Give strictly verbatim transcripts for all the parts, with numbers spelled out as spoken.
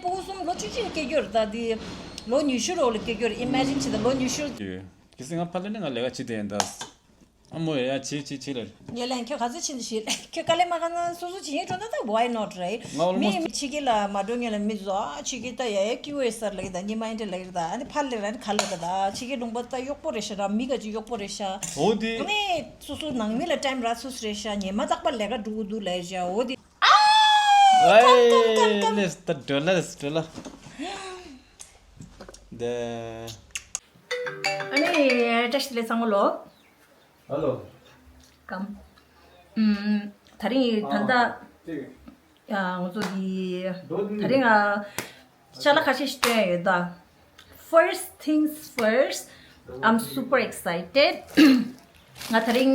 སྤུ་གུ་གསུམ་ལོ་བཅུ་གཅིག་སྐྱེ་རྒྱུ་རེད་ད། དེ་ལོ་ཉི་ཤུ་རོ་ལ་སྐྱེ་རྒྱུ་རེད། ཨི་མེ་ཇིན་བྱེད་ད། ལོ་ཉི་ཤུ། ཡོད། གལ་སྲིད་ང་ཕ་ལོ་ནས་ང་ལས་ཀ་བྱེད་དེ་ཡིན་ད། ཨ་མོ་ཡ་བྱེད་བྱེད་བྱེད་ལ། ཉེ་ལན་ཁྱོད་ག་ཚོད་ཕྱིན་ཤི་ཁྱོད་དཀའ་ལས་མ་ཁག་ན་སོ་སོ་བྱེད་ཡས་འགྲོ་ན་ད། Why not, right? ང་almost མི་ཕྱི་རྒྱལ་ལ་མ་འགྲོ་ཉེ་ལ་མི་བཟོ་ཨ། ཕྱི་རྒྱལ་ད་ཡ་ཡ་ཀི་ཝེ་སར་ལ་ཡི་ད། ཉི་མ་ཨིན་དྲ་ལ་ཡི་ད། ཨ་ནི་ཕར་ལ་ར་ནི་ཁ་ལ་ད་ད། ཕྱི་རྒྱལ་ལུང་པ་ད་གཡོག་པོ་རེད་ཤག་ར། མི་ག་ཅིག་གཡོག་པོ་རེད་ཤག་འོ་དེ། ཨ་ནི་སོ་སོ་ནང་མི་ལ་time རག་ཚུལ་རེད་ཤག་ཉི་མ་རྟག་པར་ལས་ཀ་འགྲོ་གི་འདུག་ལས་ཤག་འོ་དེ། ཨའི་ལེས་ད་འགྲོ་ལ་ལེས་འགྲོ་ལ། དེ། ཨ་ནི་བཀྲ་ཤིས་བདེ་ལེགས་ཚང་མ་ལོ། ཧ་ལོ། ཀམ། ཨུམ། ད་རིང་ད་ལྟ། ཨ། ང་ཚོ་གི་ད་རིང་ང་ཅ་ལག་ཁ་ཤས་ཤིག་སྟོན་ཡོད་ད། First things first, I'm super excited. ང་ད་རིང་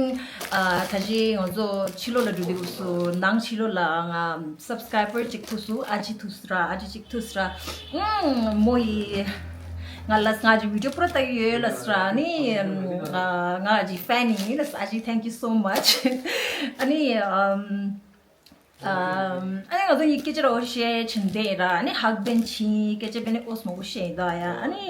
ཨ་ད་ཅི་ང་ཚོ་ཕྱི་ལོགས་ལ་འགྲོ་དུས་སྐབས་སུ་ནང་ཕྱི་ལོགས་ལ་ང་subscriber གཅིག་ཐུག་སོང་། ཨ་ཅེ་ཐུག་སོང་ར། ཨ་ཅེ་གཅིག་ཐུག་སོང་ར། ཨུམ། མོ་ཡིས་ང་ལ་ང་ཅི་video པུ་ར་ལྟ་གི་ཡོད་ལ་སོང་ར། ཨ་ནི་ང་ང་ཅི་fan ཡིན་ལ་སོང་། ཨ་ཅེ་thank you so much. ཨ་ནི་ཨམ། ཨ་ནི་ང་ཚོ་གཉིས་སྐད་ཆ་རོ་བཤད་ཕྱིན་དེ་ར། ཨ་ནི་ཧག་བན་ཕྱིན་སྐད་ཆ་བན་ནི་ཨོ་སི་མང་པོ་བཤད་ཡིན་ད་ཡ། ཨ་ནི་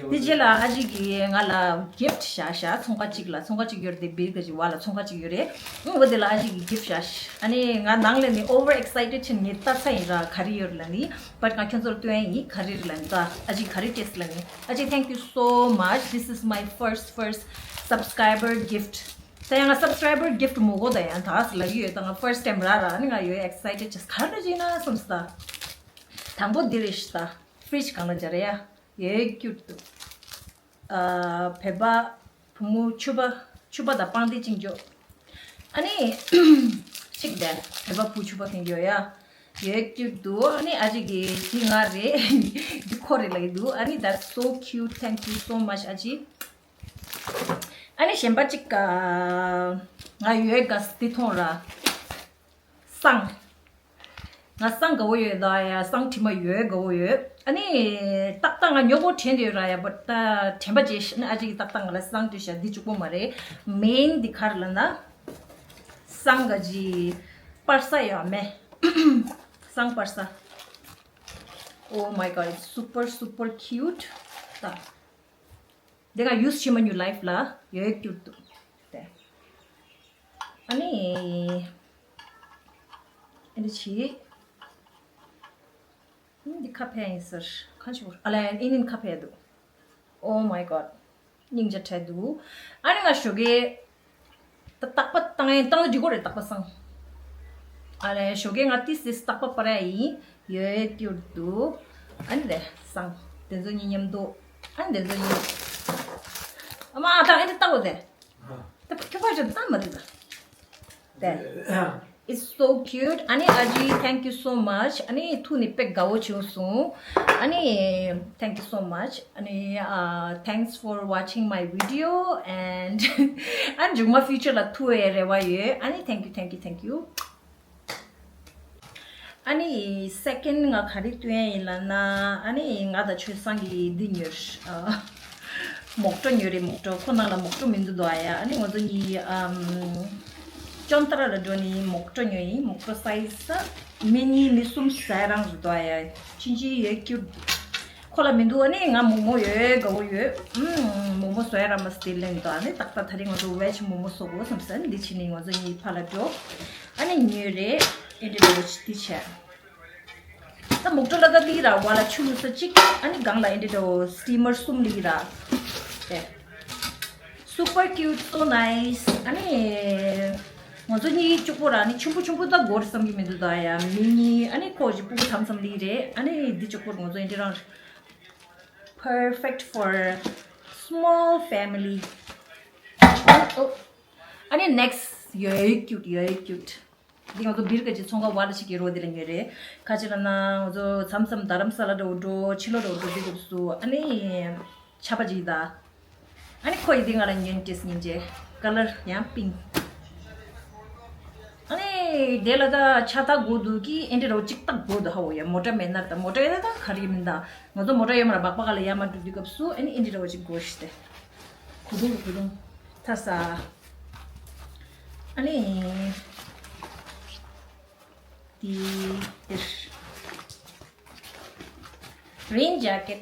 དེ་རྗེས་ལ་ཨ་ཅེ་གིས་ང་ལ་gift བཞག་བཞག་ཚོང་ཁང་གཅིག་ལ། ཚོང་ཁང་གཅིག་ཡོད་རེད་དེ། སྦིར་ག་ཅིག་བ་ལ་ཚོང་ཁང་གཅིག་ཡོད་རེད། ཨུ་འོ་དེ་ལ་ཨ་ཅེ་གིས་gift བཞག་ཨ་ནི་ང་ནང་ལ་ནི་over excited ཕྱིན་ངས་ལྟ་ས་ཡིན་ར། ག་རེ་ཡོད་ལ་ནི། But ང་ཁྱོད་ཚོར་སྟོན་ཡིན། ག་རེ་རེད་ལ་ནི་ད། ཨ་ཅེ་ག་རེ་སྤྲད་ལ་ནི། ཨ་ཅེ་thank you so much, this is my first first subscriber gift. ད་ཡང་ང་subscriber gift མོ་གོ་ད་ཡང་ད་ལབ་ཡོད། ད་ང་first time ར་ར་ནི་ང་ཡོད་excited ཅེས་ག་རེ་ཅིག་ན་སོམས་ད། དང་པོ་འདི་རེད་ཤི་ད། fridge གང་ལ་སྦྱར་ཡ། ཡོད་ཀྱུར་ཏུ། ཨ་བོད་པ་བུ་མོ་ཕྱུ་པ་ཕྱུ་པ་དང་སྤང་ཏི་ཅིང་ཅོ། ཨ་ནི་ཤིག་ད་བོད་པ་བུ་ཕྱུ་པ་ཁེངས་ཡོད་ཡ། ཡོད་ཀྱུར་ཏུ། ཨ་ནི་ཨ་ཅེ་གི་འདི་ང་རེད། འདི་ཁོ་རེད་ལ་ཡི་འདུག་ཨ་ནི་that's so cute, thank you so much ཨ་ཅེ། ཨ་ནི་གཞན་པ་གཅིག་ག་ང་ཡོད་ག་སི་འདི་མཐོང་ར། སང་། ང་སང་དགའ་བོ་ཡོད་ད་ཡ། སང་དྲི་མ་ཡོད་དགའ་བོ་ཡོད། ཨ་ནི་ཏག་ཏག་ང་ཉོ་གོ་དྲན་ཡོད་ར་ཡ། བ་ད་དྲན་པ་རྗེས་ཤི་ནི་ཨ་ཅེ་གི་ཏག་ཏག་ང་ལ་སང་དྲི་ཤ་འདི་གཅིག་པོ་མ་རེད། main འདི་ག་རེ་ལ་ན། སང་ག་ཅི་པར་ས་ཡོད་མེ། སང་པར་ས། Oh my god, it's super super cute. ད། འདི་ང་use བྱེད་མ་མྱོང་life ལ། ཡོད་ཀྱུར་ཏུ། དེ། ཨ་ནི། ཨ་ནི་ཆི། འདི་ཁ་ཕྱེ་ཡིན་ཟེར། ཁ་ཕྱེ་བོར། ཨ་ལས་ཨིན་ཨིན་ཁ་ཕྱེ་འདུག Oh my god. སྙིང་རྗེ་ཁྲལ་འདུག་ཨ་ནི་ང་ཞོགས་ཀས། ད་རྟག་པ་བཏང་ཡིན་བཏང་ད་འགྲིག་གོ་རེད་རྟག་པ་སང་། ཨ་ལས་ཞོགས་ཀས་ང་ཏིས་ཏིས་རྟག་པ་པར་ཡིན། ཡོད་ཀྱུར་ཏུ། ཨ་ནི་རེད་སང་། དེ་ཚོ་གཉིས་མཉམ་དུ། ཨ་ནི་དེ་ཚོ་གཉིས། ཨ་མ་ཨ་ད་ཨ་ནི་ལྟ་གོ་དེ། ད་ཁྱོད་ཕར་ཞོག་ལྟ་མ་དེ་ད། དེ། It's so cute. ཨ་ནི་ཨ་ཅེ་thank you so much. ཨ་ནི་ཐུག་ནི་དཔེ་དགའ་བོ་བྱུང་སོང་། ཨ་ནི་thank you so much. ཨ་ནི་uh, thanks for watching my video and ཨ་ནི་མཇུག་མ་future ལ་ཐུག་ཡའི་རེ་བ་ཡོད། ཨ་ནི་thank you, thank you, thank you. ཨ་ནི་second ང་ག་རེ་སྟོན་ཡིན་ལབ་ན། ཨ་ནི་ང་དང་ཆོས་བཟང་གིས་འདི་ཉོས། ཨ། མོག་ཊོ་ཉོས་རེད། མོག་ཊོ་ཁོ་ནང་ལ་མོག་ཊོ་མི་འདུག་དོ་ཨ་ཡ། ཨ་ནི་ང་ཚོ་གཉིས་ཨམ། ཅོན་ཏ་ར་ལ་འགྲོ་ནི་མོག་ཊོ་ཉོས་ཡིན། མོག་ཊོ་size མི་གཉིས་མི་གསུམ་ཟ་རང་རེད་དོ་ཨ་ཡ། ཅིན་ཅི་ཡོད་ཀྱུར། ཁོ་ལ་མི་འདུག་ཨ་ནི་ང་མོག་མོག་ཡོད་དགའ་བོ་ཡོད། ཨམ། མོག་མོག་ཟ་ཡ་ར་མ་སྟེར་ལེན་དོ། ཨ་ནི་ཏག་ཏག་ད་རིང་ང་ཚོ་veg མོག་མོག་ཟ་གོ་བསམ་ས་འདི་ཕྱི་ནས་ང་ཚོ་གཉིས་ཕ་ལ་འགྲོ། ཨ་ནི་ཉོས་རེད། ཨེ་འདྲ་འདྲ་བོ་ཅིག་འདི་བྱས། ད་མོག་ཊོ་ལ་ད་འདི་ར་བ་ལ་ཆུ་བླུགས་ས་གཅིག་ཨ་ནི་སྒང་ལ་ཨེ་འདྲ་འདྲ་བོ་steamer གསུམ་འདི་ར། དེ། Super cute, so nice. ཨ་ནི། ང་ཚོ་གཉིས་གཅིག་པོ་ར་ནི་ཆུང་པོ་ཆུང་པོ་ད་སྒོར་བསམ་གྱི་མི་འདུག་ད་ཡ། མི་གཉིས་ཨ་ནི་ཁོ་གཅིག་པུ་ཐམ་ཚམ་འདི་རེད། ཨ་ནི་འདི་གཅིག་པོ་ང་ཚོ་ཨེ་འདྲ་རང་། Perfect for small family. Oh, oh. ཨ་ནི་next ཡོད་cute, ཡོད་cute. འདི་ང་ཚོ་སྦིར་ག་ཅིག་ཚོང་ཁང་བར་ཞིག་གི་རོ་འདི་ལ་ཉོས་རེད། ཁ་ཅིག་ལ་ན་ང་ཚོ་མཚམས་མཚམས་རྡ་རམ་ས་ལ་འགྲོ་འགྲོ་ཕྱི་ལོགས་འགྲོ་འགྲོ་འདི་སྐབས་སུ་ཨ་ནི་ཆ་པ་ཅིག་ད། ཨ་ནི་ཁོ་ཡི་འདི་ང་ལ་ཉོས་ཏེ་སྙིང་རྗེ། color ཡང་pink། ཨ་ནི་དེ་ལ་ད་ཆ་ད་དགོས་འདུག་གི་ཨེ་འདྲ་རོ་ཅིག་ད་དགོས་འདུག་ཧ་འོ་ཡ། མོ་ཊ་མེད་ན་ད་མོ་ཊ་ཡོད་ན་ད་ག་རེ་མིན་ད། ང་ཚོ་མོ་ཊ་ཡོད་མ་ར་སྦག་སྦག་ལ་ཡར་མར་འགྲོ་དུས་སྐབས་སུ་ཨ་ནི་ཨེ་འདྲ་རོ་ཅིག་དགོས་ཤི་སྟེ། གུ་རུང་གུ་རུང་ཐ་ས། ཨ་ནི། དེ་དེར། རེན་ཇེ་ཀེཊ་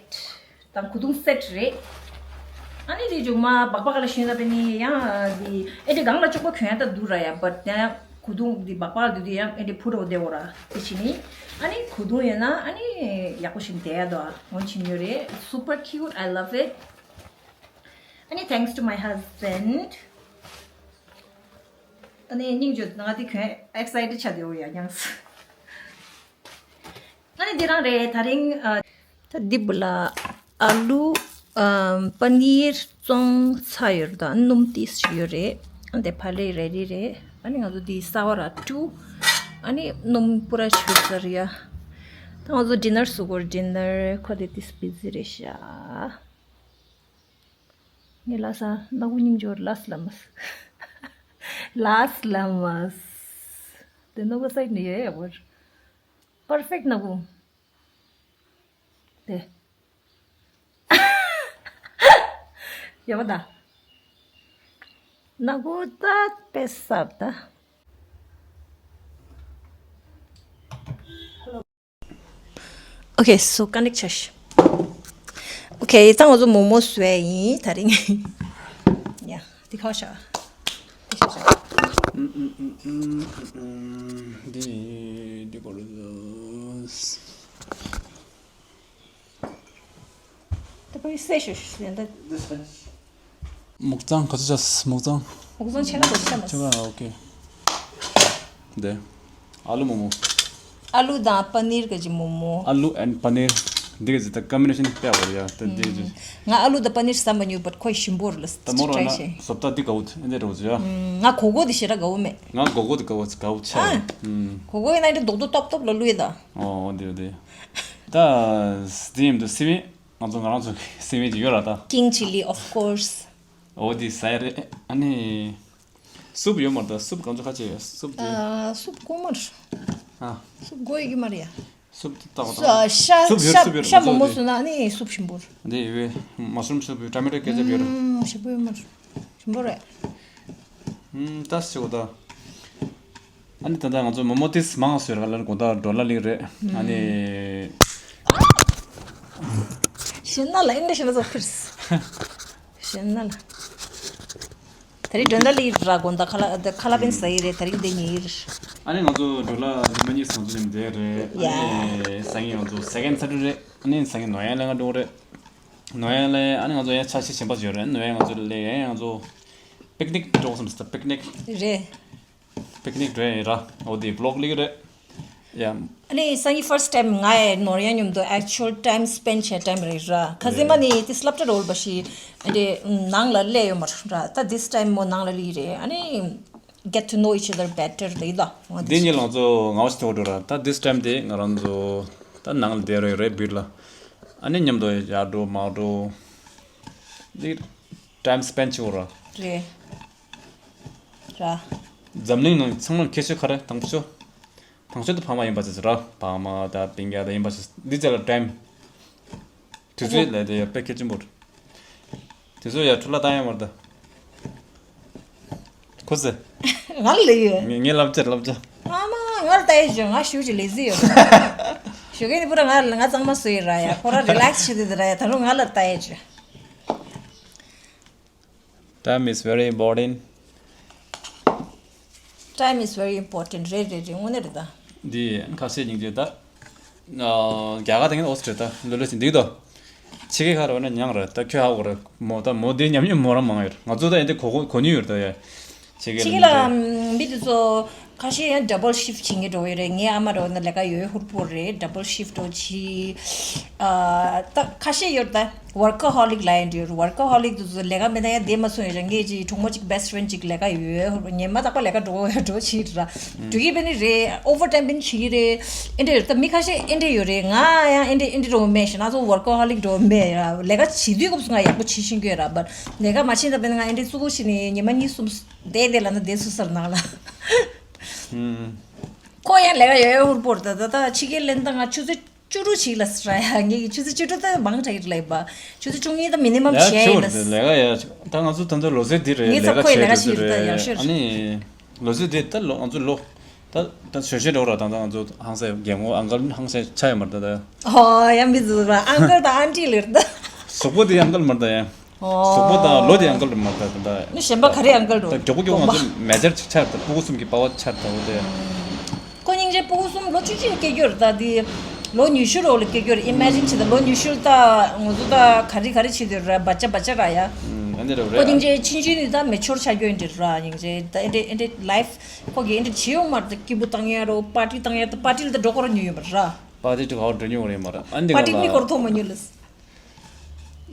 དང་གོས་ཐུང་སེཊ་རེད། ཨ་ནི་དེ་མཇུག་མ་སྦག་སྦག་ལ་ཞོན་ན་པ་ནི་ཡང་དེ་ཨེ་དེ་སྒང་ལ་ཅོག་པ་གྱོན་ཡ་ད་འདུག་ར་ཡ། བཊ་ཡང་གོས་ཐུང་དེ་སྦག་སྦག་དེ་དེ་ཡང་ཨེ་དེ་ཕུ་རོ་དེ་འོ་ར་དེ་བྱེད་ནི། ཨ་ནི་གོས་ཐུང་ཡོད་ན་ཨ་ནི་ཡག་པོ་ཞིག་བསྡད་ཡ་དོ་ཨ་འོན་ཕྱིན་ཡོད་རེད། Super cute, I love it. ཨ་ནི་thanks to my husband. ཨ་ནི་སྙིང་རྗེ་ང་དེ་གྱོན་ཨེག་སའི་ཊེཌ་ཆགས་བསྡད་ཡོད་ཡ་ཡང་། ཨ་ནི་འདི་རང་རེད། ད་རིང་ཨ། ད་འདི་བུ་ལ་ཨ་ལུ་ཨ་པ་ནིར་བཙོང་ཚར་ཡོད་རེད། ད་སྣུམ་ཏིས་ཞིག་ཡོད་རེད། ཨ་འདི་ཕ་ལེ་རེ་ཌི་རེད། ཨ་ནི་ང་ཚོ་འདི་ས་བ་ར་ཊུ། ཨ་ནི་སྣུམ་པུ་ར་ཞིག་ཚར་ཡ། ད་ང་ཚོ་ཌི་ནར་བཟོ་དགོས་རེད། ཌི་ནར་ཁོ་དེ་ཏིས་བི་ཟི་རེད་ཤག་ངས་ལ་ས་ནག་པོ་སྙིང་རྗེ་པོ་ལ་ས་ལ་མ་ས། ལ་ས་ལ་མ་ས། དེ་ནག་པོ་སའི་ནས་ཡོད་ཡ་བོར། པར་ཕེག་ནག་པོ། དེ། ཡོད་པ་ད། ནག་པོ་ད་པེ་སབ་ད། Okay, so connect ཆ་ཤི། Okay, ད་ང་ཚོ་མོག་མོག་བཟོས་ཡིན་ད་རིང་། ཡ། འདི་ཁ་ཤ། འདི་ཤ་ཤ། འདི་འདི་གོ་རུ། ད་པའི་སེ་ཤོ་ཤོ་ཡ་ད། མོག་ཙང་ག་ཚོད་ཆགས། མོག་ཙང་། མོག་ཙང་ཆེ་ན་ག་ཚོད་ཆགས་མ། ཆེ་བ། ཨོ་ཀེ། འདི། ཨ་ལུ་མོག་མོག་ཨ་ལུ་དང་པ་ནིར་ག་ཅི་མོག་མོག་ཨ་ལུ་and པ་ནིར། འདི་ག་ཅི་ད་ཀམ་བི་ནེ་ཤན་དཔེ་ཡག་པོ་རེད་ཡ། ད་འདི་ག་ཅི། ང་ཨ་ལུ་དང་པ་ནིར་ཟ་མ་མྱོང་། བཊ་ཁོ་ཞིམ་པོ་རེད་ལ། ད་མོ་ར་ན་བཟོ་ལྟ་འདི་དགའ་བོ་འདི་འདྲ་བོ་ཡ། ང་གོ་གོ་དེ་ཞེ་དྲག་དགའ་བོ་མེད། ང་གོ་གོ་དེ་དགའ་བོ་དགའ་བོ་ཆགས་ཡ། གོ་གོ་ཡིན་ན་འདི་རྡོག་རྡོག་ཏོབ་ཏོབ་ལ་བླུགས་ཡ་ད། ཨོ་འདི་འདི། ད་འདི་ཡིན་འདུག་སི་ཝིན། ང་ཚོ་ང་རང་ཚོ་སི་ཝིན་ཅིག་ཡོད་ར་ད། King chilli, of course. ཨོ་འདི་ཟ་ཡ་རེད། ཨ་ནི། སུབ་ཡོད་མ་རེད་ད། སུབ་གང་ཚོད་ཁ་ཆེ་ཡོད་སུབ་དེ། ཨ་སུབ་དགོས་མ་རེད། ཨ། སུབ་དགོས་ཡོད་ཀྱི་མ་རེད་ཡ། སུབ་དེ་ཏག་ཏག་སུ་ཨ་ཤ་སུབ་ཡོད་ཤ་སུབ་ཡོད། ཤ་ང་ཚོ་མོག་མོག་དེ་བཟོས་ན་ཨ་ནི་སུབ་ཞིམ་པོ་རེད། འདི་ཡོད་པས། མ་ཤུ་རུམ་སུབ་ཡོད། ཊོ་མེ་ཊོ་ཀེ་ཅབ་ཡོད་རེད། ཨུམ་ཞིམ་པོ་ཡོད་མ་རེད། ཞིམ་པོ་རེད། ཨུམ་ད་སུ་ད། ཨ་ནི་ད་ལྟ་ང་ཚོ་མོག་མོག་ཏིས་མང་བཟོས་ར་ལ་དགོང་དག་ཌོ་ལར་ལིག་རེད། ཨ་ནི། ཤེས་ན་ལ་ཨིན་ཌི་ཤེས་ན་ཚོ་ཁིར་སི། ཤེས་ན་ལ། ད་རེས་ཌོ་ལར་ལིག་ར་དགོང་དག་ཁ་ལ་ཁ་ལ་པིན་ཟ་ཡི་རེད། ད་རིང་དེ་ཉེ་ཡི་རེད། ཨ་ནི་ང་ཚོ་ཌོ་ལར་ཉི་མ་གཉིས་ང་ཚོ་ནས་བསྡད་རེད། ཨ་ཡ། ནི་སང་ཉིན་ང་ཚོ་སེ་ཀེན་ཌ་སེ་ཊར་ཌེ་རེད། ཨ་ནི་སང་ཉིན་ནོ་ཡང་ལེ་ང་འགྲོ་རེད། ནོ་ཡང་ལེ་ཨ་ནི་ང་ཚོ་ཡང་ཆ་ཤས་གཞན་པ་ཡོད་རེད། ནོ་ཡང་ང་ཚོ་ལེ་ཡང་ང་ཚོ་པིག་ནིག་འགྲོ་བསམ་སོང་། པིག་ནིག་རེད། པིག་ནིག་འགྲོ་ཡ་ཡིན་ར། འོ་དེ་བི་ལོག་ལིག་རེད། ཡ། ཨ་ནི་སང་ཉིན་ཕར་སི་ཊི་ཊེམ་ང་ཡི་ནོར་ཡང་མཉམ་དུ་ཨེག་ཅུ་ཨལ་ཊེམ་སི་པེན་ཌི་བྱས་ཊེམ་རེད་ར། ཁ་སེ་མ་ནི་དེ་སླབ་ཏྲ་རོལ་བ་ཞིག་ཨ་ནི་ནང་ལ་ལས་ཡོད་མ་ར། ད་this time མོ་ནང་ལ་ལི་རེད། ཨ་ནི་get to know each other better ལི་ད། འདི་གཉིས་ལ་ང་ཚོ་ངའོ་ཞིག་ཐོག་འགྲོ་ར། ད་this time དེ་ང་རང་ཚོ་ད་ནང་ལ་བསྡད་རོགས་རེད་བིར་ལ། ཨ་ནི་མཉམ་དུ་ཡར་འགྲོ་མར་འགྲོ། འདི་ཊེམ་སི་པེན་ཌི་བྱེད་དགོས་ར། རེད། ར། འཛམ་གླིང་ནང་ཚང་མ་ཁྱད་ཆོས་ག་རེ་དང་པོ་ཆོ། དང་ཆོས་དུ་ཕ་མ་ཡིན་པ་ཅི་ཟེར་ར། ཕ་མ་དང་སྤུན་ཀྱག་དང་ཡིན་པ་ཅི་འདི་ཚོ་ལ་ཊེམ། དུས་ཚོད་ལས་དེ་ཡ་དཔེ་གལ་ཆེན་པོ་རེད། དུས་ཚོད་ཡ་འཕྲོ་བརླག་བཏང་ཡ་མ་རེད་ད། ཁོ་ཚེ། ང་ལ་ལས་ཡོད། ངས་ངས་ལབ་ཅེར་ལབ་ཅེར། ཨ་མ་ང་ལ་ལྟ་ཡ་བྱོས། ང་ཞུ་ཅི་ལས་ཟི་ཡོད། ཞུ་གེ་ནི་པུ་ར་ང་ལ་ང་གཙང་མ་བཟོས་ཡོད་ར་ཡ། ཁོ་ར་རི་ལེག་སི་བྱེད་དེ་ར་ཡ། ད་རུང་ང་ལ་ལྟ་ཡ་བྱོས། Time is very important. Time is very important. རེད་རེད་རེད། དངོས་གནས་རེད་ད། འདི་ཁ་ཤས་སྙིང་རྗེ་ད། རྒྱ་གར་དེ་ངན་ཨོ་སི་ཀྲི་ད་ལོ་ལོ་ཞིག་འདུག་དོ། ཕྱི་རྒྱལ་ཁག་རེ་བ་ན་མྱངས་རེད་ད། ཁྱོད་ཧ་གོ་རེད་མོ། ད་མོ་དེ་ཉམས་མྱོང་མོ་རང་མང་ཡོད་རེད། ང་ཚོ་ད་ཡིན་དེ་གོ་གོ་མྱོང་ཡོད་རེད་ད་ཡ། ཕྱི་རྒྱལ་ཕྱི་རྒྱལ་ལ་ལ་མི་དེ་ཚོ་ཁ་ཤས་ཡང་ཌ་བལ་ཤིཕ་བྱེད་མཁན་འགྲོ་ཡོད་རེད། ངའི་ཨ་མ་རོ་ན་ལས་ཀ་ཡོད་ཧུར་པོ་རེད། ཌ་བལ་ཤིཕ་འགྲོ་བྱེད། ཨ་ད་ཁ་ཤས་ཡོད་ད། ཝར་ཀ་ཧོ་ལིག་ལ་ཡིན་འདྲ་ཡོད། ཝར་ཀ་ཧོ་ལིག་དེ་ཚོ་ལས་ཀ་མེད་ན་ཡང་བསྡད་མ་སོང་ཡོད་རེད། ངའི་ཅིག་གྲོགས་མོ་ཅིག་བེ་སི་ཊི་ཕི་རེན་ཌི་ཅིག་ལས་ཀ་ཡོད། ཉི་མ་རྟག་པར་ལས་ཀ་འགྲོ་འགྲོ་བྱེད་ར། འགྲོ་གི་བས་ནི་རེད། ཨོ་ཝར་ཊེམ་བས་ནི་བྱེད་ཀྱི་རེད། ཨེ་འདྲ་ཡོད་ད། མི་ཁ་ཤས་ཨེ་འདྲ་ཡོད་རེད། ང་ཡང་ཨེ་འདྲ་ཨེ་འདྲ་འགྲོ་མེད་ཤི། ང་ཚོ་ཝར་ཀ་ཧོ་ལིག་འགྲོ་མེད་ར། ལས་ཀ་བྱེད་དུས་སྐབས་སུ་ང་ཡག་པོ་བྱེད་ཤེས་ཀྱི་ཡོད་ར། བཊ་ལས་ཀ་མ་བྱེད་ད་བས་ན་ང་ཨེ་འདྲ་ཙུ་གུ་ཤི་ནི་ཉི་མ་གཉིས་གསུམ་བསྡད་བསྡད་ལ་ན་བསྡད་སུ་སར་ནང་ལ། ཁོ་ཡང་ལས་ཀ་ཡོད་ཡོད་ཧུར་པོར་ད་ད་ད་ཕྱི་རྒྱལ་ལེན་ད་ང་ཆུ་ཚོད་བཅུ་དྲུག་ཅིག་ལ་སྲ་ཡ། ངེད་ཀྱི་ཆུ་ཚོད་བཅུ་དྲུག་ད་མང་དྲགས་ལབ་པ། ཆུ་ཚོད་བཅུ་གཉིས་ད་མི་ནི་མམ་ཡ་བྱས་ཆེ་ཡིན་བར་ལ། དེ་ལས་ཀ་ཡ་ད་ང་ཚོ་ད་ཚོ་ལོ་ཚད་འདི་རེད། ངེད་ལས་ཚ་ཁོའི་ལས་ཀ་ཀ་བྱེད་ཤིག་འདི་ད་ཡག་རེད། ཤོས་ཨ་ནི་ལོ་ཚད་འདི་ད་ལོ་ང་ཚོ་ལོ་ ད་ད་གཞོན་གཞོན་འདྲ་བོ་ར། ད་ད་ང་ཚོ་ཧང་སང་རྒན་མོ་ཨང་ཀལ་ཧང་སང་ཆགས་ཡོད་མ་རེད་ད། ད་ཨོ་ཡང་མི་ཚོ་ར་ཨང་ཀལ་དང་ཨན་ཊི་ལེར་ད། གཟུགས་པོ་དེ་ཨང་ཀལ་མ་རེད་ད་ཡ། གཟུགས་པོ་དང་ལོ་དེ་ཨང་ཀལ་མ་རེད་ད། ད་ནི་གཞན་པ་ག་རེ་ཨང་ཀལ་འགྲོ། ད་མགྱོགས་པོ་མགྱོགས་པོ་ང་ཚོ་མེ་ཇར་ཅིག་ཆགས་རེད་ད། སྤུ་གུ་གསུམ་གྱི་པ་ཝར་ཆགས་རེད་ད། འོ་དེ། ཁོ་སྙིང་རྗེ། སྤུ་གུ་གསུམ་ལོ་བཅུ་གཅིག་སྐྱེ་རྒྱུ་རེད་ད། དེ་ལོ་ཉི་ཤུ་རོགས་ལ་སྐྱེ་རྒྱུ་རེད། ཨི་མེ་ཇིན་བྱེད་ད། ལོ་ཉི་ཤུ་ད་ང་ཚོ་ད་ག་རེ་ག་རེ་བྱེད་དུས་ར་བ་ཅ་བ་ཅ་ར་ཡ། ཨ་འདི་འདྲ་རེད། ཁོ་སྙིང་རྗེ་ཆུང་ཆུང་ནས་ད་མེ་ཆོར་ཆགས་རྒྱུ་ཡིན་འདྲ་ར། སྙིང་རྗེ་ད་ཨེ་འདྲ་ཨེ་འདྲ་ལའིཕ་ཁོ་གི་ཨེ་འདྲ་བྱེད་ཡོང་མ་རེད་ད། སྐྱིད་པོ་བཏང་ཡ་རོ་པར་ཊི་བཏང་ཡ་ད། པར་ཊི་ལ་ད་འགྲོ་ཁོ་ར་ཉོ་ཡོད་མ་རེད་ར། པར་ཊི་ཊི་ག་བ་འགྲོ་མྱོང་རེད་མ་རེད། ཨ་འདི་པར་ཊི་ང་ལ་མི་ཁོར་ཐོག་མ་ཉོ་ལ།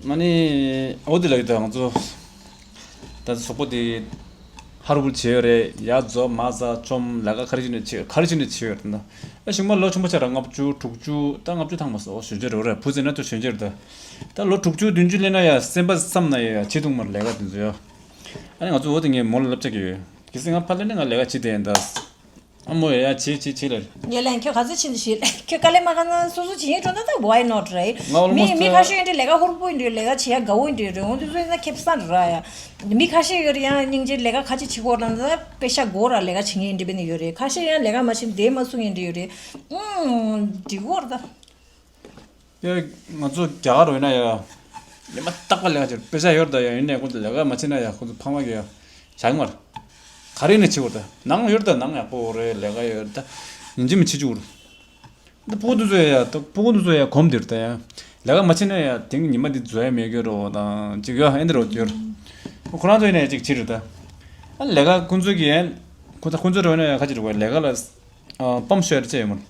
མ་ནི་འོ་དེ་ལ་ཡོད་ད། ང་ཚོ་ད་གཟུགས་པོ་དེ་ཧར་བུར་བྱེད་ཡོད་རེད། ཡར་འཛུགས་མར་ཟག་བཅོམ་ལས་ཀ་ག་རེ་བྱེད་ནས་བྱེད་ག་རེ་བྱེད་ནས་བྱེད་ཡོད་རེད་ད། ཨ་གཞུག་མ་ལོ་ཆུང་པོ་ཆགས་ར། ལྔ་བཅུ་དྲུག་ཅུ་ད་ལྔ་བཅུ་ཐང་མ་སོང་། གཞོན་སྐྱེས་རེད་ར། བུ་ཚ་ན་ད་གཞོན་སྐྱེས་རེད་ད། ད་ལོ་དྲུག་ཅུ་བདུན་ཅུ་སླེབས་ན་ཡ་སེམས་པ་བསམ་ན་ཡ་ཡ་བྱེད་ཐུབ་མ་རེད་ལས་ཀ་དེ་ཚོ་ཡ། ཨ་ནི་ང་ཚོ་འོ་དེ་ངས་མོ་ལ་ལབ་ཆ་གི་ཡོད། གལ་སྲིད་ང་ཕར་སླེབས་ན་ང་ལས་ཀ་བྱེད་བསྡད་ཡིན་ད། ཨ་མོ་ཡ་ཡ་བྱེད་བྱེད་བྱེད་ལ། ངས་ལན་ཁྱོད་ག་ཚོད་ཕྱིན་ཞིག་ཁྱོད་དཀའ་ལས་མ་ཁག་ན་སོ་སོ་བྱེད་ཡིན་འགྲོ་ན་ད་why not, right? ང་ཨོལ་མོ་མི་སི་མི་ཁ་ཤས་ཡིན་འདྲ་ལས་ཀ་ཧུར་པོ་ཡིན་འདྲ་ལས་ཀ་བྱེད་ཡ་དགའ་བོ་ཡིན་འདྲ་རེད། འོ་དེ་ཚོ་ཡིན་ན་ཁེ་བཟང་རེད་ཡ། མི་ཁ་ཤས་ཡོད་རེད་ཡང་སྙིང་རྗེ་ལས་ཀ་ག་ཅི་བྱེད་དགོས་ལབ་ན་ད་པེ་ཤ་དགོས་ར་ལས་ཀ་བྱེད་མཁན་འདྲ་བས་ནི་ཡོད་རེད། ཁ་ཤས་ཡང་ལས་ཀ་མ་བྱེད་བསྡད་མ་སོང་མཁན་འདྲ་ཡོད་རེད། ཨུམ་འགྲིག་གོ་ར་ད། ཡ། ང་ཚོ་རྒྱ་གར་འོས་ན་ཡ། ཉི་མ་རྟག་པར་ལས་ཀ་བྱེད་པེ་ཤ་ཡོད་ད་ཡ། ཡིན་ནའི་ཁོ་ཚོ་ལས་ཀ་མ་བྱེད་ན་ཡ་ཁོ་ཚོ་ཕ་མ་གི་ཡ། བྱ་ངར། ག་རེ་ནས་བྱེད་དགོས་ད། ནང་ཡོད་ད། ནང་ཡག་པོ་རེད། ལས་ཀ་ཡོད་ད། ཡིན་གཅིག་མིན་གཅིག་བྱེད་ཀྱི་ཡོད་རེད། ད་སྤུ་གུ་དེ་ཚོ་ཡ་ད་སྤུ་གུ་དེ་ཚོ་ཡ་གོམས་དེ་རེད་ད་ཡ། ལས་ཀ་མ་བྱེད་ན་ཡ་དེང་ཉི་མ་འདི་འཛོལ་ཡ་མེད་རྒྱུ་རེད་བ་དང་ཅིག་ཡ་ཨེ་འདི་རེད་བ་ཡོད་རེད། ཁོ་རང་ཚོ་ཡིན་ན་ཡ་ཅིག་བྱེད་རེད་ད། ཨ་ལས་ཀ་ཁོ་ཚོ་གི་ཡ། ཁོ་ཚོ་ཁོ་ཚོ་རེད་བ་ན་ཡ་ཁ་ཅིག་རེད་བ། ལས་ཀ་ལ་ཨ་པམ་ཤོད་རེད་ཅེས་ཡོད་མ་རེད།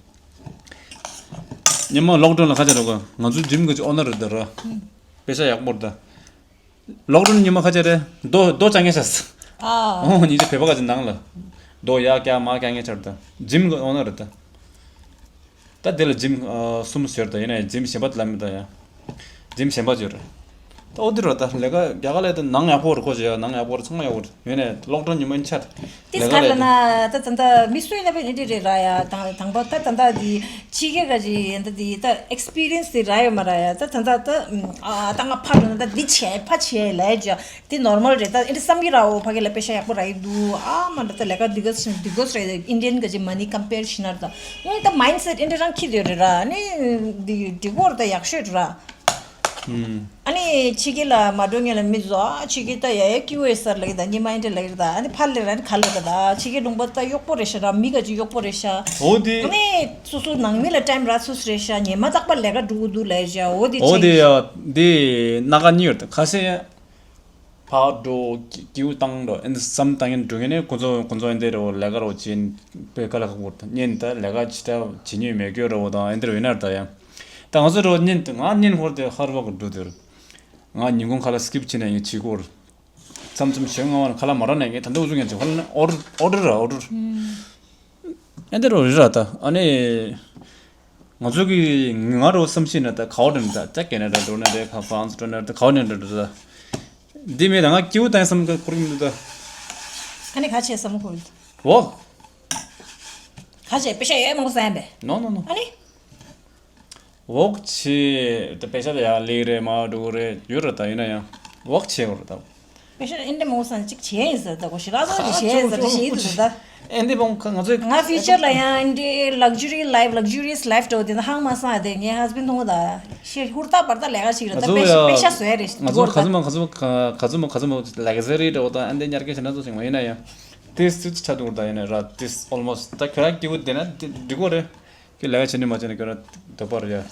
ཉི་མ་ལོག་ཌའུན་ལ་ཁ་ཆེ་རེད་གོ། ང་ཚོ་ཇིམ་གི་ཨོ་ནར་རེད་ད་ར། པེ་ཤ་ཡག་པོ་རེད་ད། ལོག་ཌའུན་ཉི་མ་ཁ་ཆེ་རེད། རྡོ་རྡོ་བཅག་མཁན་ཤ་ཨ། ཨོ་ཉིན་ཅིག་བོད་པ་ག་ཅིག་ནང་ལ། རྡོ་ཡར་བཀྱག་མར་བཀྱག་མཁན་ཆགས་རེད་ད། ཇིམ་གི་ཨོ་ནར་རེད་ད། ད་དེ་ལ་ཇིམ་ཨ་གསུམ་ཡོད་རེད་ད། ཡིན་ན་ཡང་ཇིམ་གཞན་པ་དེ་ལ་མི་ད་ཡ། ཇིམ་གཞན་པ་ཅིག་ཡོད་རེད། ད་ཨོ་དེ་རེད་ད། ལས་ཀ་རྒྱ་གར་ལས་ད་ནང་ཡག་པོ་རེད་གོ་ཅེས་ཡ། ནང་ཡག་པོ་རེད། ཚང་མ་ཡག་པོ་རེད། ཡོད་ནས་ལོག་ཌའུན་ཉི་མ་ཡིན་ཆར། ཏིས་ལས་ཀ་ག་ལ་ལས་ན་ད་ད་ད་མི་སུ་ཡིན་ན་བས་ཨེ་འདྲ་རེད་ར་ཡ། དང་དང་པོ་ད་ད་ད་དེ་ཕྱི་རྒྱལ་ག་ཅིག་ཡིན་ད་དེ་ད་ཨེག་སི་པི་རི་ཡན་སི་དེ་རག་ཡོད་མ་ར་ཡ། ད་ད་ད་ད་ཨ་ད་ང་ཕར་འགྲོ་ན་ད་འདི་བྱས་ཕ་བྱས་ལས་ཅ་དེ་ནོར་མལ་རེད། ད་ཨེ་འདྲ་བསམ་གི་ར། འོ་ཕ་གི་ལ་པེ་ཤ་ཡག་པོ་རག་གི་འདུག་ཨ་མ་འདྲ་ད་ལས་ཀ་འདི་ག་འདི་ག་རེད། ཨིན་ཌི་ཡན་ག་ཅིག་མ་ནི་ཀམ་པེར་བྱས་ན་ད་ཨེ་ད་མའིན་སེཊ་ཨེ་འདྲ་རང་འཁྱེར་ཡོད་རེད་ར། ཨ་ནི་འདི་འདི་གོ་ར་ད་ཡག་ཤོས་རེད་ར། ཨ་ནི་ཕྱི་རྒྱལ་ལ་མ་འགྲོ་སྔོན་ལ་མི་ཚོ་ཨ་ཕྱི་རྒྱལ་ད་ཡ་ཡ་ཀི་ཡུ་ཨེས་ཨར་ལ་ཡི་ད་ཉི་མ་ཨེ་འདྲ་ལ་ཡི་ད། ཨ་ནི་ཕར་ལ་ར་ནི་ཁ་ལ་ད་ད་ཕྱི་རྒྱལ་ལུང་པ་ད་གཡོག་པོ་རེད་ཤག་ར། མི་ག་ཅིག་གཡོག་པོ་རེད་ཤག་འོ་དེ། ཨ་ནི་སོ་སོ་ནང་མི་ལ་ཊའིམ་རག་ཚུགས་རེད་ཤག་ཉི་མ་རྟག་པར་ལས་ཀ་འགྲོ་གི་འདུག་ལ་ཡི་ཅ། འོ་དེ་འོ་དེ་ཡ་དེ་སྣ་ཁ་གཉིས་ཡོད་ད། ཁ་ཤས་ཡ་ཕར་འགྲོ་ཀི་ཀིའུ་བཏང་འགྲོ་ཨེ་འདི་བསམ་བཏང་ཡིན་འགྲོ་ངེས་ནས་ཁོ་ཚོ་ཁོ་ཚོ་ཨེ་འདི་རེད་བ། ལས་ཀ་རོ་ཅིན་པའི་ཁ་ལ་ཁ་གོར་ད་ཉིན་ད་ལས་ཀ་ཅི་ད་བྱེད་ཉོས་མེད་སྐྱོ་རེད་བ་དང་ཨེ་འདི་རེད་ཡིན་ན་ད་ཡ། ད་ང་ཚོ་རོ་ཉིན་ད་ང་ཉིན་ཧོར་དེ་ཧར་བག་འགྲོ་དེ་རེད། ང་ཉིན་གུང་ཁ་ལ་སི་ཀིབ་བྱེད་ན་ཡིན་བྱེད་སྐོར། མཚམས་མཚམས་ཞོན་ང་བ་ཁ་ལ་མ་ར་ནས་ངས་ད་འདི་འུ་ཚུགས་ངན་ཅིག་ཧོར་ལ་ཨོར་ཨོར་ཌར་ར་ཨོར་ཌར། ཨེ་འདི་རོ་རི་ར་ད། ཨ་ནི་ང་ཚོ་གི་ང་རོ་བསམ་ཤེས་ན་ད་གའོ་ཌན་ད་ད་ཀེ་ན་ཌ་འགྲོ་ན་རེད། ཁ་ཧྥ་རན་སི་འགྲོ་ན་རེད། གའོ་ཌན་འགྲོ་ད། འདི་མེད་ད་ང་ཀིའུ་ད་བསམ་ཁུར་གི་མི་འདུག་ད། ཨ་ནི་ག་བྱས་བསམ་ཁུར་འོ། ག་བྱས་པེ་ཤ་ཡོད་མང་པོ་བསམ་པས། ནོ་ནོ་ནོ། ཨ་ནི། འོག་ཆེ་ད་པེ་ཤ་ད་ཡག་ལེགས་རེད་མ་འགྲོ་རེད་ཡོད་རེད་ད། ཡིན་ན་ཡང་འོག་ཆེ་བོ་རེད་ད། པེ་ཤ་ཨེ་འདྲ་མོ་སང་གཅིག་བྱས་ཡིན་ཟེར་ད་གོ་ཞི་ར་ཚོ་གཅིག་བྱས་ཡིན་ཟེར་ད་ཞེ་ཡིན་ཟེར་ད། ཨེ་འདི་བོང་ཁ་ང་ཚོའི་ང་ཕིའུ་ཅར་ལ་ཡང་ཨེ་འདྲའི་ལག་ཇུ་རི་ལའིབ་ལག་ཇུ་རི་ཡས་ལའིབ་འགྲོ་དེ་ད་ཧང་མ་སང་ཨ་དེ་ངའི་ཧས་བྷེན་ཌི་མཐོང་ད་ཞེ་ཧུར་ཐག་བར་ཐག་ལས་ཀ་ཞིག་རེད་ད། ང་ཚོ་པེ་ཤ་ཡ་པེ་ཤ་བཟོས་རེད་ང་ཚོ་ག་ཚོད་མ་ག་ཚོད་མ་ག་ཚོད་མ་ག་ཚོད་མ་ལག་ཟེར་རེད་འགྲོ་ད། ཨེ་འདི་ཉར་སྐད་བྱས་ན་ཚོ་ཞིག་མ་ཡིན་ན་ཡང་དེ་སུ་ཆ་འདུག་ད་ཡིན་ན་ར་དེ་ཨོལ་མོ་སི་ད་ཁྱོད་རང་སྐྱིད་པོ་བསྡད་ན་དེ་འགྲིག་གོ་རེད། ཁྱོད་ལས་ཀ་བྱེད་ནི་མ་བྱེད་ནི་ཁྱོད་རང་འདོད་པ་རེད་ཡ།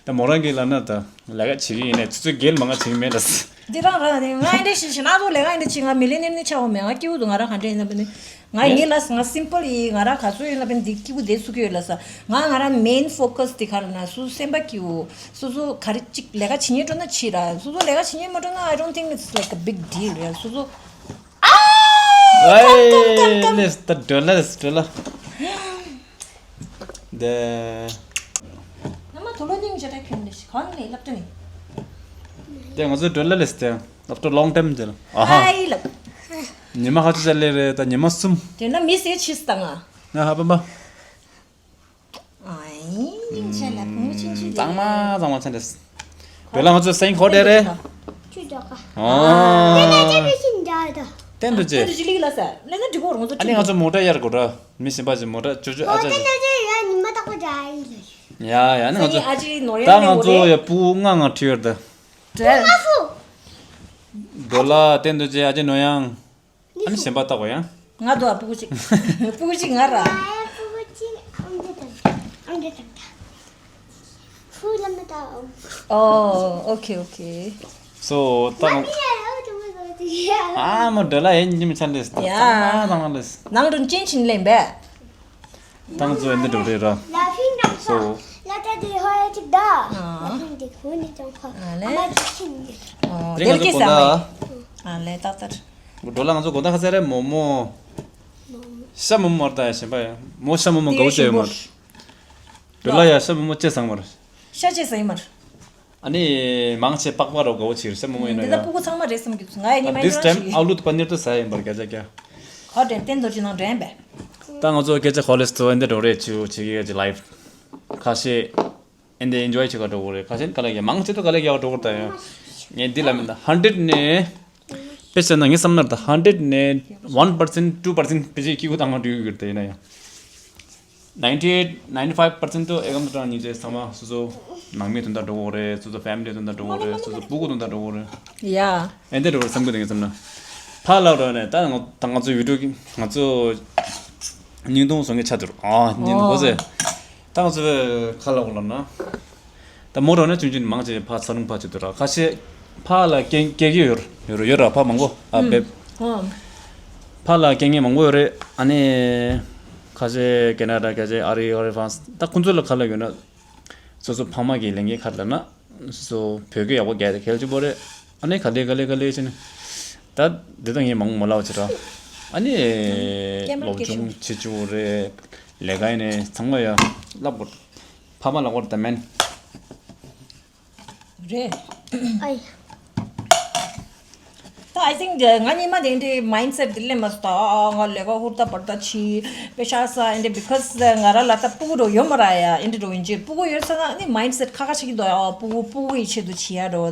ད་མོ་རང་གིས་ལབ་ན་ད་ལས་ཀ་བྱེད་ཀྱི་ཡིན་ནས་ཆུ་ཚོད་བརྒྱད་ལ་མ་ང་བྱེད་ཀྱི་མེད་ལ། འདི་རང་རང་ནི་ང་ཨེ་འདྲ་ཞིག་ཞིག་ན་ཚོ་ལས་ཀ་ཨེ་འདྲ་བྱེད། ང་མི་ལི་ནེར་ནི་ཆགས་པ་མེད། ང་སྐྱིད་པོ་འདུག་ང་རང་ག་འདྲ་ཡིན་ན་བ་ནི་ང་ངའི་ལ་ང་སིམ་པལ་ཡིན། ང་རང་ག་ཚོད་ཡིན་ན་བ་ནི་འདི་སྐྱིད་པོ་བསྡད་ཚུགས་ཀྱི་ཡོད་ལ་ས། ང་ང་རང་མེན་ཕོ་ཀ་སི་འདི་ག་རེ་ན་སུ་སེམས་པ་སྐྱིད་པོ་སོ་སོ་ག་རེ་ཅིག་ལས་ཀ་བྱེད་ཉེ་འགྲོ་ན་བྱེད་ར། སོ་སོ་ལས་ཀ་བྱེད་ཉེ་མ་འགྲོ་ན་I don't think it's like a big deal ར། སོ་སོ་ཨ་ལེ་ད་འགྲོ་ལ་ལེ་འགྲོ་ལ། དེ། ང་མ་དུ་ལོ་ཉིང་བྱ་ད་ཁྱོད་ནི་གང་ནས་སློབ་གྲྭ་ནས། དེ་ང་ཚོ་འགྲོ་ལ་ལེ་སྟེ། After long time དེ་ལ། ཨ་ཧ། ཨའི་ལབ། ཉི་མ་ཁ་ཅིག་ལས་རེད་ད་ཉི་མ་གསུམ། དེ་ན་མི་སེ་ཆིས་ད་ང་། ང་ཧ་པན་པ། ཨའི་ཉིང་བྱ་ལ་ཕུང་ཆིན་ཆི་དེ། གཙང་མ་གཙང་མ་ཆ་འདྲེས། བོད་ལ་ང་ཚོ་སེང་གོ་དེ་རེད། ཁྱོད་འགྲོ་ག་ཨ། དེ་ན་ཅི་བྱེད་ཤིན་འདྲ་ད། ཏན་ཏུ་ཅི། ཏན་ཏུ་ཅི་ལིག་ལ་ས། ལས་ན་འགྲིག་གོ་ང་ཚོ་ཨ་ནི་ང་ཚོ་མོ་ཊ་ཡར་གོ་འདྲ། མི་གཞན་པ་ཞིག་མོ་ཊ་ཅོ་ཅོ་ཨ་ཅག་ཅིག་ཡ་ཉི་མ་བཏགས་པ་འདྲ་ཡིན་ལ། ཡ་ཡ་ནི་ང་ཚོ་ད་ང་ཚོ་ཡ་ཕྲུ་གུ་ལྔ་ང་ཁྲིད་ཡོད་ད། ང་ཧྥུ། ཌོ་ལ་བསྟན་རྡོ་རྗེ་ཨ་ཅེ་ནོར་གཡང་། ཨ་ནི་གཞན་པ་བཏགས་པ་ཡང་། ང་དོ་ཨ་ཕྲུ་གུ་གཅིག་ཕྲུ་གུ་གཅིག་ང་ར། ཕྲུ་གུ་གཅིག་ཨང་ཀི་དང་ཨང་ཀི་དང་། ཕྲུ་གུ་ལ་མ་བཏགས། ཨོ་ཨོ་ཁེ་ཨོ་ཁེ། སོ་ད་ང་། ཨ་མོ་ཌོ་ལ་ཡིན་ཉི་མ་ཆ་འདྲེས་ད། ཡ། ཚང་མ་ཚང་མ་འདྲེས། ནང་དུ་ཅིན་ཆིན་ལེན་པས། ཏང་ཙུའུ་འདི་འགྲོ་རེད་ར། ལ་ཕིང་དང་སོ། ལ་ཏ་དེ་ཧོ་ཡ་ཅིག་ད། ལ་ཕིང་དེ་ཧོ་ནི་ཅང་ཁ། ཨ་ལེ། ཨ་མ་ཅིག་ཤིན་ནི། ཨོ་དེ་ང་ཚོ་དེར་གི་གོ་ས་ད། མེད། ཨ་ལེ་ཏག་ཏག་འགྲོ་ལ་ང་ཚོ་གོ་ད་ཁ་ཚ་རེད་མོ་མོ། ཤ་མོ་མོ་ད་ཡ་ཞེན་པ་ཡ། མོ་ཤ་མོ་མོ་དགའ་བོ་བྱས་ཡོད་མ་རེད། འགྲོ་ལ་ཡ་ཤ་མོ་མོ་ཅེ་ཚང་མ་རེད། ཤ་ཅེ་ཚང་མ་རེད། ཨ་ནི་མང་ཆེ་པགས་པ་རོ་དགའ་བོ་ཆེ་རེད་ཤ་མོ་མོ་ཡིན་ན་འདི་ད་ཡ། སྤུ་གུ་ཚང་མ་རེད་བསམ་གྱི་འདུག་ང་ཡི་ཉི་མ་This time ཨ་ལུ་དུ་པ་ནིར་དུ་ཟ་ཡིན་པར་ག་ཅག་ཀྱ། ཨོ་དྲན་བསྟན་རྡོ་རྗེ་ནང་དྲན་པས། ད་ང་ཚོ་སྐད་ཆ་ཁོ་ལེས་ཚོ་འདི་འགྲོ་རེད་ཆུ་ཆེ་གི་ལའིབ། ཁ་ཤས་འདི་འཇོའི་ཆེ་ག་འགྲོ་གི་རེད་ཁ་ཤས་ག་ལ་གི་མང་ཆེ་དུ་ག་ལ་གི་འགྲོ་གི་རེད་ད་ཡ། ངས་འདི་ལ་མིན་ད་ཧན་ཌེད་ནས། དཔེ་བྱས་ན་ངས་བསམ་ན་ད་ཧན་ཌེད་ནས་ཝན་པར་སེན་ཊི་ཊུ་པར་སེན་ཊི་དཔེ་ཆའི་སྐྱིད་པོ་བཏང་ག་འགྲོ་གི་རེད་ད་ཡིན་ན་ཡང་། ninety eight ninety five percent དུ་ཨེ་གམ་དུ་གྲངས་ཉིན་བྱས་ཚང་མ་སོ་སོ་ནང་མི་དོན་དག་འགྲོ་གི་རེད། སོ་སོ་ཕེ་མི་ལི་དོན་དག་འགྲོ་གི་རེད། སོ་སོ་སྤུ་གུ་དོན་དག་འགྲོ་གི་རེད། ཡ། ཨེ་འདྲ་འགྲོ་གི་རེད་བསམ་གི་འདུག་ངས་བསམ་ན། ཕ་ལ་རོ་ནས་ད་ང་ད་ང་ཚོའི་བི་ཌིའོ་གི་ང་ཚོ་སྙིང་སྟོང་བཟོ་མཁན་ཆགས་འདུག་ཨ་ཉིན་གོ་ཟེ། ད་ང་ཚོའི་ཁ་ལ་འོ་ལབ་ན། ད་མོ་རོ་ནས་ཆུང་ཆུང་མང་ཆེ་ཕ་ཚ་རུང་ཕ་ཆེ་འདུག་ར་ཁ་ཤས་ཕ་ལ་སྐྱེ་སྐྱེ་གི་ཡོད་ཡོད་ཡོད་ར་ཕ་མང་པོ་ཨ་བེབ། ཕ་ལ་སྐྱེ་མཁན་མང་པོ་ཡོད་རེད། ཨ་ནི་ཁ་ཤས་ཀེ་ན་ཌ་ཁ་ཤས་ཨ་རི་ཨ་རི་ཧྥ་རན་སི་ད་ཁོང་ཚོ་ལ་ཁ་ལ་ཡོད་ན་སོ་སོ་ཕ་མ་གི་ལས་འགན་ཁ་ལ་ན་སོ་བོད་སྐད་ཡག་པོ་རྒྱག་ཡ་གལ་ཆེན་པོ་རེད། ཨ་ནི་ག་ལེ་ག་ལེ་ག་ལེ་བྱས་ནས་ད་འདི་དང་ངས་མང་པོ་མ་ལབ་བྱེད་ར། ཨ་ནི་ཀེམ་ར་སློབ་སྦྱོང་བྱེད་བཅུག་རེད། ལས་ཀ་ཡིན་ནས་ཚང་མ་ཡ་བསླབ་དགོས། ཕ་མ་ལ་དགོས་ད་མེན། རེད། ཨའི། ད་I think ང་ཉི་མ་དེ་འདྲའི་མའིན་སེཊ་དེ་ལས་མ་སོང་ད་ཨ་ཨ་ང་ལས་ཀ་ཧུར་ཐག་བར་ཐག་བྱེད་པའི་ཤ་ས་འདྲ་because ང་རང་ལ་ད་སྤུ་གུ་འགྲོ་ཡོད་མ་ར་ཡ་འདྲ་འགྲོ་ཡིན་ཅེ་སྤུ་གུ་ཡོད་ས་ན་ནི་མའིན་སེཊ་ཁ་ཁ་ཆགས་ཀྱི་འདུག་ཨ་སྤུ་གུ་སྤུ་གུ་ཡི་ཆེད་དུ་བྱེད་ཡ་འགྲོ་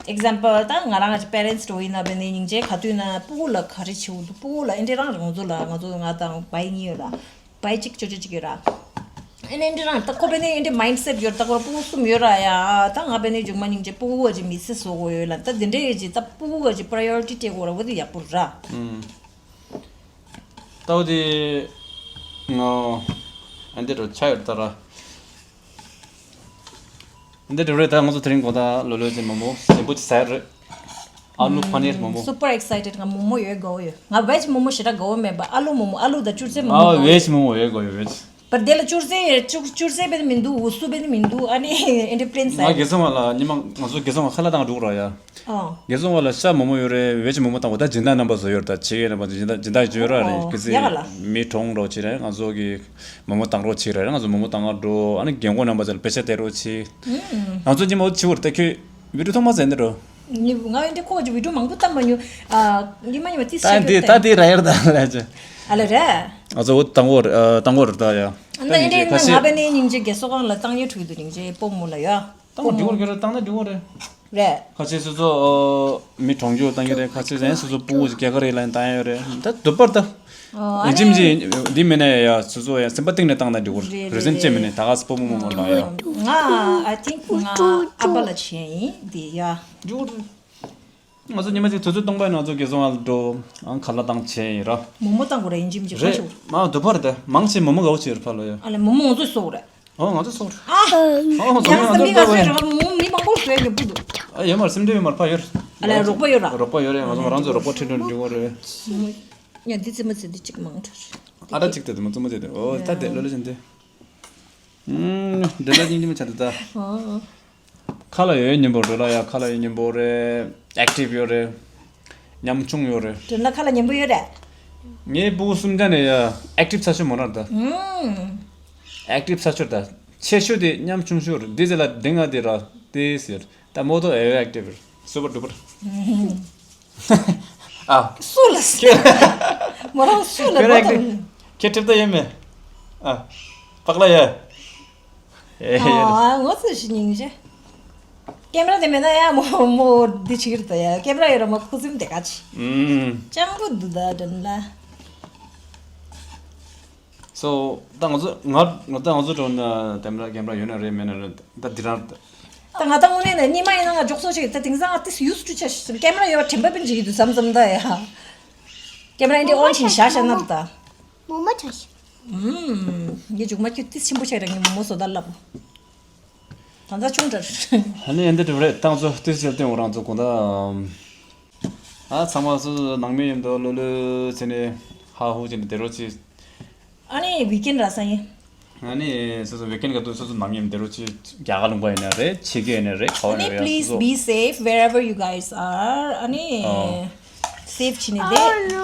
ད་example ད་ང་རང་གི་པེ་རེན་སི་འགྲོ་ཡིན་ན་བས་ནི་སྙིང་རྗེ་ག་དུས་ན་སྤུ་གུ་ལ་ག་རེ་བྱེད་འུ་འདུག་སྤུ་གུ་ལ་འདྲ་རང་རང་ཚོ་ལ་ང་ཚོ་ང་དང་བའི་གཉིས་ཡོད་ལ། བའི་གཅིག་ཅོ་ཅོ་གཅིག་ཡོད་ར། ཨེ་ནས་འདི་རང་ད་ཁོ་བས་ནས་ཨེ་འདྲི་མའིན་སེཊ་ཡོད་ད་ཁོ་ར་སྤུ་གུ་གསུམ་ཡོད་ར་ཡ་ད་ང་བས་ནས་མཇུག་མ་སྙིང་རྗེ་སྤུ་གུ་ག་ཅིག་མི་ཚེ་བཟོ་གོ་ཡོད་ལ་ད་འདི་འདྲའི་ཡོད་ཅིག་ད་སྤུ་གུ་ག་ཅིག་པ་རའི་ཨོ་རི་ཊི་སྤྲད་གོ་ར་བོ་དེ་ཡག་པོ་ར། ཨུམ། ད་བོ་དེ་ང་ཨ་འདི་རུ་ཆ་ཡོད་ད་ར། འདི་འདྲ་རེད་ད་ང་ཚོ་དེ་རིང་གོ་ད་ལོ་ལོ་ཅན་མོ་མོ་ཞིམ་པོ་ཅིག་ཟ་ཡ་རེད། ཨ་ལུ་པ་ནིར་མོ་མོ། Super excited ང་མོ་མོ་ཡོད་དགའ་བོ་ཡོད། ང་བེཇ་མོ་མོ་ཞེ་དྲག་དགའ་བོ་མེད་པ་ཨ་ལུ་མོ་མོ་ཨ་ལུ་དང་བཅུར་རྩེ་མོ་མོ་ཨ་དགའ་བོ་བེཇ་ཡོད། མོ་མོ་ཡོད་དགའ་བོ་ཡོད་བེཇ། པར་དེ་ལ་བཅུར་རྩེ་བཅུ་བཅུར་རྩེ་བེད་མི་འདུག་འུ་སུ་བེད་མི་འདུག་ཨ་ནི་ཨེ་འདྲ་པི་ལེན་ཟ་ང་ཡ། དགེ་སོང་བ་ལ་ཉི་མ་ང་ཚོ་དགེ་སོང་བ་ཁ་ལག་བཏང་འགྲོ་ར་ཡ། ཨ། དགེ་སོང་བ་ལ་ཤ་མོ་མོ་ཡོད་རེད་བེཇ་མོ་མོ་བཏང་བ་ད་སྦྱིན་བདག་རྣམ་པ་ཚོ་ཡོད་རེད་ད་ཆེ་གེ་རྣམ་པ་ཚོ་སྦྱིན་བདག་སྦྱིན་བདག་ཡོད་ར་རེད། ཨོ་གལ་སྲིད་ཡག་ལ། མི་གྲོངས་འགྲོ་ཆེ་རེད་ང་ཚོ་གི་མོ་མོ་བཏང་རོགས་བྱེད་ར་ང་ཚོ་མོ་མོ་བཏང་ག་འགྲོ་ཨ་ནི་རྒན་གོག་རྣམ་པ་ཚོ་ལ་པེ་ཤ་སྟེར་རོགས་བྱེད། ང་ཚོ་ཉི་མ་འོ་ཆི་བོར་ད་ཁྱོད་བི་ཌིའོ་ཐོག་མ་ཟེར་འདི་རོ། ང་འདི་ཁོ་ཅི་བི་ཌིའོ་མང་པོ་བཏབ་མ་མྱོང་། ཨ་ཉི་མ་ཉི་མ་ཏི་ད་སི་འདི་ད་འདི་ར་ཡར་ད་ལ་ཅི། ཨ་ལ་ར། ང་ཚོ་འོ་བཏང་གོ་ར་བཏང་གོ་ར་ད་ཡ། ཨ་ད་ད་ཡིན་ནི་ཁ་ཤས་ང་བས་ནི་སྙིང་རྗེ་རྒྱལ་སོ་ཁང་ལ་བཏང་ཡོད་ཐུག་འདུག་སྙིང་རྗེ་སྤོ་མོ་ལ་ཡ། བཏང་ན་འགྲིག་གོ་རེད་བཏང་ན་འགྲིག་གོ་རེད། རེད། ཁ་ཤས་སོ་སོ་མི་གྲོངས་རྒྱུ་བཏང་གི་རེད་ཁ་ཤས་ཡང་སོ་སོ་སྤུ་གུ་ཅིག་སྐྱེ་ག་རེ་ལ་ཡང་བཏང་ཡོད་རེད་ད་དུ་པར་ད། ཨོ་ཨ་ཡིན་གཅིག་མིན་གཅིག་འདི་མིན་ན་ཡ་སོ་སོ་ཡང་སེམས་པ་གཏིང་ནས་བཏང་ན་འགྲིག་གོ་རེད་རེད་རེ་ཟན་ཅེ་མིན་ནས་ད་ག་སྤོ་མོ་མོ་ལ་ཡ། ང་I think ང་ཨ་ཕ་ལ་བྱས་ཡིན་འདི་ཡ། འགྲིག་གོ་རེད། ང་ཚོ་ཉི་མ་གཅིག་དུས་ཚོད་སྟོང་པའི་ནང་ཚོ་རྒྱལ་སོང་ང་ལ་འགྲོ་ཨང་ཁ་ལག་བཏང་བྱས་ཡིན་ར། མོག་མོག་བཏང་དགོས་རེད་ཡིན་གཅིག་མིན་གཅིག་རེད་ཁ་ཤོག་མ་དུ་པར་དེ་མང་ཆེ་མོག་མོག་ག་བོ་ཆེ་ར་ཕ་ལོ་ཡ། ཨ་ལས་མོག་མོག་ང་ཚོས་གསོག་རེད། ཨོ་ང་ཚོས་གསོག་རེད། ཨ། ཨོ་ཡང་ང་ཚོ་མི་ག་ཚོད་རེད་མོག་མོག་མི་མང་པོ་བཟོས་ཡོད་པོ་འདུག་ཨ་ཡོད་མ་རེད་སེམས་ཁྲལ་ཡོད་མ་རེད་ཕ་ཡོད་རེད། ཨ་ལས་རོགས་པ་ཡོད་ར། རོགས་པ་ཡོད་རེད་ང་ཚོ་ང་རང་ཚོ་རོགས་པ་ཁྲིད་འགྲོ་འགྲོ་གི་རེད། ཡ་འདི་རྩེད་མོ་རྩེ་འདི་གཅིག་མང་དྲགས། ཨ་ད་གཅིག་དེ་དུ་མ་རྩེད་མོ་རྩེ་དེ་ཨོ་ད་དེ་ལོ་ལོ་བཞིན་དེ། ཨུམ། འདི་ལ་སྙིང་རྗེ་མོ་ཆགས་འདུག་ད། ཨོ། ཁ་ལག་ཡོད་སྙིང་པོ་འགྲོ་ལ་ཡ་ཁ་ལག་ཡོད་སྙིང་པོ་རེད། ཨེག་ཊིབ་ཡོད་རེད། ཉམ་ཆུང་ཡོད་རེད། འགྲོ་ལ་ཁ་ལག་སྙིང་པོ་ཡོད་རེད། ངའི་སྤུ་གུ་གསུམ་ཆ་ནས་ཡ་ཨེག་ཊིབ་ས་ཆུ་མོ་རང་ད། ཨུམ། ཨེག་ཊིབ་ས་ཆུ་ད། ཆེ་ཤོས་དེ་ཉམ་ཆུང་ཤོས་རེད་འདི་ཟེར་ལ་འདི་ང་དེ་ར་དེ་ཟེར་ད་མོ་ཏོ་ཨེ་ཨེག་ཊིབ་རེད་སུ་པར་ཌུ་པར། ཨ། སུ་ལ་སུ་ལ། མོ་རང་སུ་ལ་ཁྱོད་མོ་རང་དང་། ཁྱེད་ཁྲིད་ད་ཡོད་མེད། ཨ། པག་ལ་ཡ། ཨེ་ཡ། ཨ་ངོ་ཚ་ཞིག་སྙིང་རྗེ། ཀེམ་ར་དེ་མེད་ན་ཡ་མོ་མོ་འདི་ཆིག་རེད་ད་ཡ་ཀེམ་ར་ཡོད་ར་མོ་ཁུ་སིམ་དེ་ག་ཆི། ཨུམ། ཅང་པོ་འདུག་ད་དྲན་ལ། So ད་ང་ཚོ་ང་ང་ད་ང་ཚོ་གྲོང་ན་ཀེམ་ར་ཀེམ་ར་ཡོད་ན་རེད་མེད་ན་རེད། ད་འདི་རང་ད་ད་ང་ད་དངོས་གནས་ནས་ཉི་མ་ཡིན་ན་ང་འཇོག་སོ་ཞིག་ད་དེང་སང་ང་ཏིས་ཡུས་ཊུ་ཆ་ཞིག་ཀེམ་ར་ཡོད་པ་དྲན་པ་པིན་ཅིག་ཡིན་འདུག་མཚམས་མཚམས་ད་ཡ། ཀེམ་ར་འདི་ཨོན་བྱིན་བཞག་བཞག་ན་ད། མོ་མོ་ཆ་ཞིག་ཨུམ། ངས་མཇུག་མ་ཁྱོད་ཏིས་ཆེན་པོ་ཆགས་རེད། ངས་མོ་མོ་བཟོ་ད་ལབ། ད་ལྟ་ཆུང་དྲགས། ཨ་ནི་ཨེ་འདི་འདྲ་རེད། ཏང་ཚོ་ཏིས་ཞལ་སྟོན་འོ་རང་ཚོ་གོང་ད། ཨ་ཚང་མ་སོ་སོ་ནང་མི་ཡིན་དོ་ལོ་ལོ་ཚེ་ནས་ཧ་ཧུ་ཅན་དེ་རོ་ཅི། ཨ་ནི་ཝི་ཀེན་ར་ས་ཡིན། ཨ་ནི་སོ་སོ་ཝི་ཀེན་ག་དུས་སོ་སོ་ནང་མི་ཡིན་དེ་རོ་ཅི། རྒྱ་གར་ལུང་པ་ཡིན་ན་རེད། ཕྱི་རྒྱལ་ཡིན་ན་རེད། ག་བ་ཨ་ནི་ཡིན་ན་རེད། please སོ་སོ་be safe wherever you guys are. ཨ་ནི་ཨོ། སེབ་བྱས་ནས་བསྡད།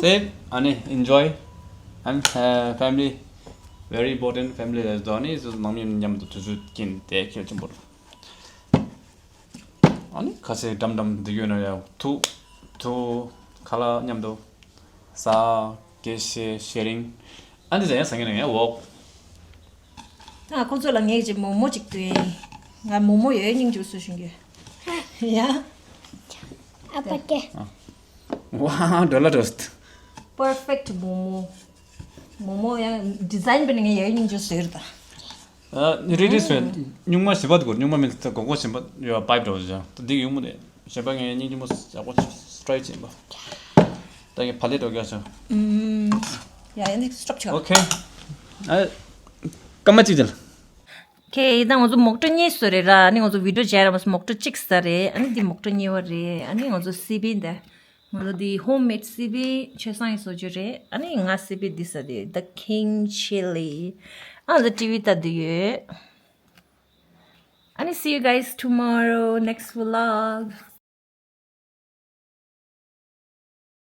སེབ། ཨ་ནི་enjoy and uh, family very important. Family ལ་དོ་ནི་སོ་སོ་ནང་མི་མཉམ་དུ་དུས་ཚོད་ཀྱིན་དེ་གལ་ཆེན་པོ་རེད། ཨ་ནི་ཁ་ཟས་འགྲམ་འགྲམ་འདི་ཡོད་ན་ཡང་ཐུག་ཐུག་ཁ་ལག་མཉམ་དུ་ཟ། དགེ་བཤེས་ཤེ་རིང་། ཨ་ནི་ཟ་ཡང་ཟ་ངེ་ན་ཡང་འོག་ད་ཁོ་ཚོ་ལ་ངས་ཅིག་མོག་མོག་ཅིག་སྟོན། ང་མོག་མོག་ཡོད་སྙིང་རྗེ་སུ་ཞུ་རྒྱུ། ཡ། ཨ་པ་ཏེ། ཝ་ཌོ་ལར་རོ་སི་ཊི། པར་ཕེག་ཊི་མོག་མོག་མོག་མོག་ཡང་ཌི་ཛ་ཡིན་པ་ནི་ངས་ཡོད་སྙིང་རྗེ་སུ་ཡོད་ད། ཨ་རེད་རེད་སོ། སྨྱུག་མ་བཞི་པ་དེ་གོ། སྨྱུག་མ་མིན་ད་གོང་གོང་བཞི་པ་ཡོད་པ་པའིབ་འདྲ་བོ་ཞིག་ད་འདི་ཡོང་མོ་རེད། གཞན་པ་ངས་སྙིང་རྗེ་མོ་ཡག་པོ་སི་ཊི་རའི་ཊི་བྱིན་པ། ད་ངས་བ་ལེ་འགྲོ་རྒྱག་ཆོག་ཡ་ཡ་འདི་སི་ཊོབ་ཆོག་ཨོ་ཁེ། ཨ། སྐར་མ་གཅིག་ཅིག་ཁེ་ཡི་ད་ང་ཚོ་མོག་ཊ་གཉིས་བཟོས་རེད་ར། ཨ་ནི་ང་ཚོ་བི་ཌི་ཡོ་མཇལ་ར་མ་སོང་། མོག་ཊ་གཅིག་ཟ་རེད། ཨ་ནི་འདི་མོག་ཊ་གཉིས་པ་རེད། ཨ་ནི་ང་ཚོ་སི་པི་འདི། ང་ཚོ་འདི་ཧོམ་མེཌ་སི་པི་ཆོས་བཟང་གིས་བཟོ་རྒྱུ་རེད། ཨ་ནི་ང་སི་པི་འདི་ཟ་དེ་The King Chili། ཨ་ང་ཚོ་ཊི་ཝི་ལྟ་དུ་ཡོད། ཨ་ནི་see you guys tomorrow next vlog.